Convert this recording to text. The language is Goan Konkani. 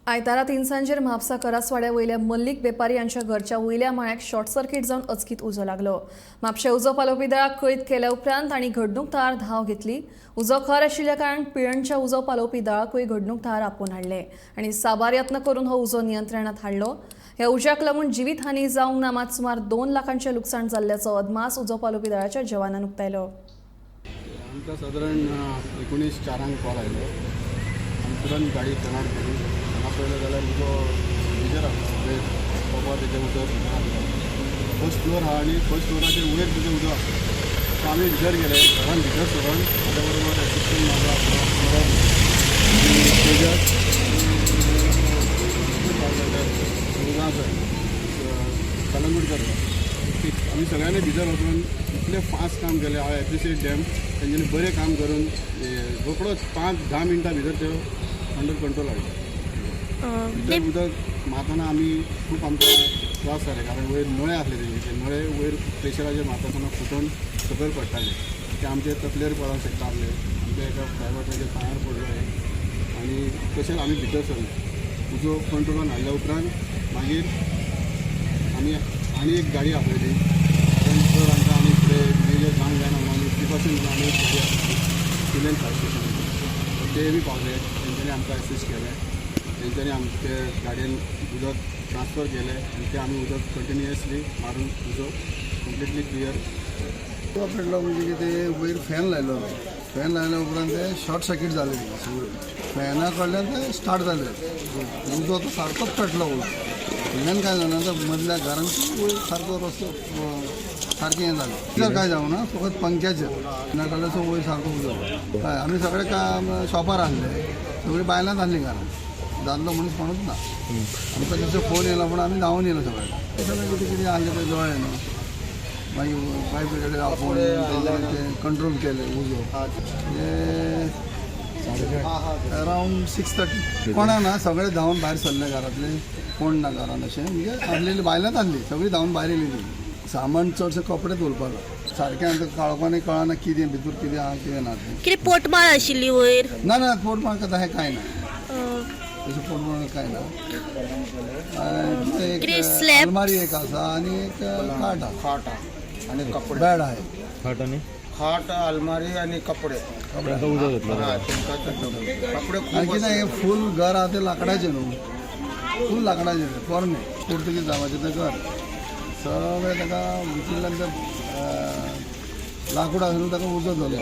आयतारा तिनसांजेर म्हापसा करासवाड्या वयल्या मल्लीक वेपारी यांच्या घरच्या वयल्या माळ्याक शॉर्ट सर्किट जावन अचकीत उजो लागलो. म्हापशे उजो पालोवपी दळाक कळीत केल्या उपरांत तांणी घडणूक थळार धांव घेतली. उजो खर आशिल्ल्या कारणान पिळर्णच्या उजो पालोवपी दळाकूय घडणूक थळार आपोवन हाडले आनी साबार यत्न करून हो उजो नियंत्रणात हाडलो. ह्या उज्याक लागून जिवीत हानी जावंक ना, मात सुमार 2 लाखांचें लुकसाण जाल्ल्याचो अदमास उजो पालोवपी दळाच्या जवानान उक्तायलो. आमकां सादारण 8:45 कॉल आयलो. आमी तुरंत गाडी टर्न केली. हांगा पळयलें जाल्यार उजो मेजर आसलो. वयर टॉपार तेजें उदक भितर आसलो. फर्स्ट फ्लोर आहा आनी फर्स्ट फ्लोराचेर वयर तेजें उदक आसलो. सो आमी भितर गेले. घरान भितर सरून म्हाज्या बरोबर एसिस्टंट म्हाजो आसलो मरद आनी तेजस मुरगांव कलंगूटकर. आमी सगळ्यांनी भितर वचून इतलें फास्ट काम केलें. हांव एप्रिशिएट डॅम. तेंच्यांनी बरें काम करून रोकडोच 5-10 मिनटां भितर त्यो अंडर कंट्रोल हाडलें. भितर उदक मारतना आमी खूब आमकां त्रास जाले, कारण वयर नळे आसले तेंचे. ते नळे वयर प्रेशराचेर मारता आसतना फुटून सकयल पडटाले. ते आमचे तकलेर पडोंक शकता आसले. आमच्या एका ड्रायव्हराच्या पांयार पडलो आनी तशेंच आमी भितर सरले. उजो कंट्रोलान हाडल्या उपरांत मागीर आमी आनी एक गाडी आपयली, कारण चड आमकां आनी फुडें मेजर जावंक जायना म्हणून आमी प्रिकॉशन म्हणून आनी एक गाडी आपयली पिलेन फायर स्टेशनाची. ते बी पावले. तेंच्यांनी आमकां एसिस्ट केलें. तेंच्यांनी आमचे गाडयेन उदक ट्रान्सफर केलें आनी ते आमी उदक कंटिन्युअसली मारून उजो कंप्लिटली क्लियर. उजो पेटलो म्हणजे कितें, वयर फॅन लायलो. फॅन लायल्या उपरांत ते शॉर्ट सर्कीट जालें. सगळें फॅना कडल्यान ते स्टार्ट जालें. उजो तो सारकोच पेटलो वयर. फुडल्यान कांय जावना. आतां मदल्या घरान वयर सारको रस्तो सारकें हें जालें. भितर कांय जावना, फकत पंख्याचेर फॅना कडल्यान वयर सारको उजो. हय, आमी सगळे काम शॉपार आसले. सगळीं बायलांच आसलीं घरान. दादलो मनीस कोणूच ना. आमकां जसो फोन येयलो म्हण आमी धांवून येयलो. सगळे सगळें कितें कितें आसलें तें जळ्ळें न्हू. मागीर फायर ब्रिगेड आपोवन तेंच्यांनी ते कंट्रोल केलें उजो. म्हणजे अरावंड 6:30. कोणा ना, सगळे धांवन भायर सरले घरांतले. कोण ना घरान अशें, म्हणजे आसलेली बायलांच आसली. सगळीं धांवन भायर येयली. ती सामान चडशे कपडेच उरपाक. सारकें आमकां काळोखान कळना कितें भितर कितें आहा कितें ना तें. कितें पोटमाळ आशिल्ली वयर? ना ना, पोटमाळ तशें कांय ना. तशें पोटमाळ कांय ना. कितें कितें एक slab? अलमारी एक आसा आनी एक खाट आहा. खाट आहा आणि कपडे. बेड आहे. खाट आणि खाट, अलमारी आणि कपडे. तांकां उजो घेतलो. हा, तेंकां कपडे आनी खूब कितें हें फूल घर आहा तें लांकडाचें न्हू, फूल लांकडाचें तें, पोरणें पुर्तुगीज जावाचें तें घर. सगळें ताका भितरल्यान तें लांकूड आसून ताका उजो जालो.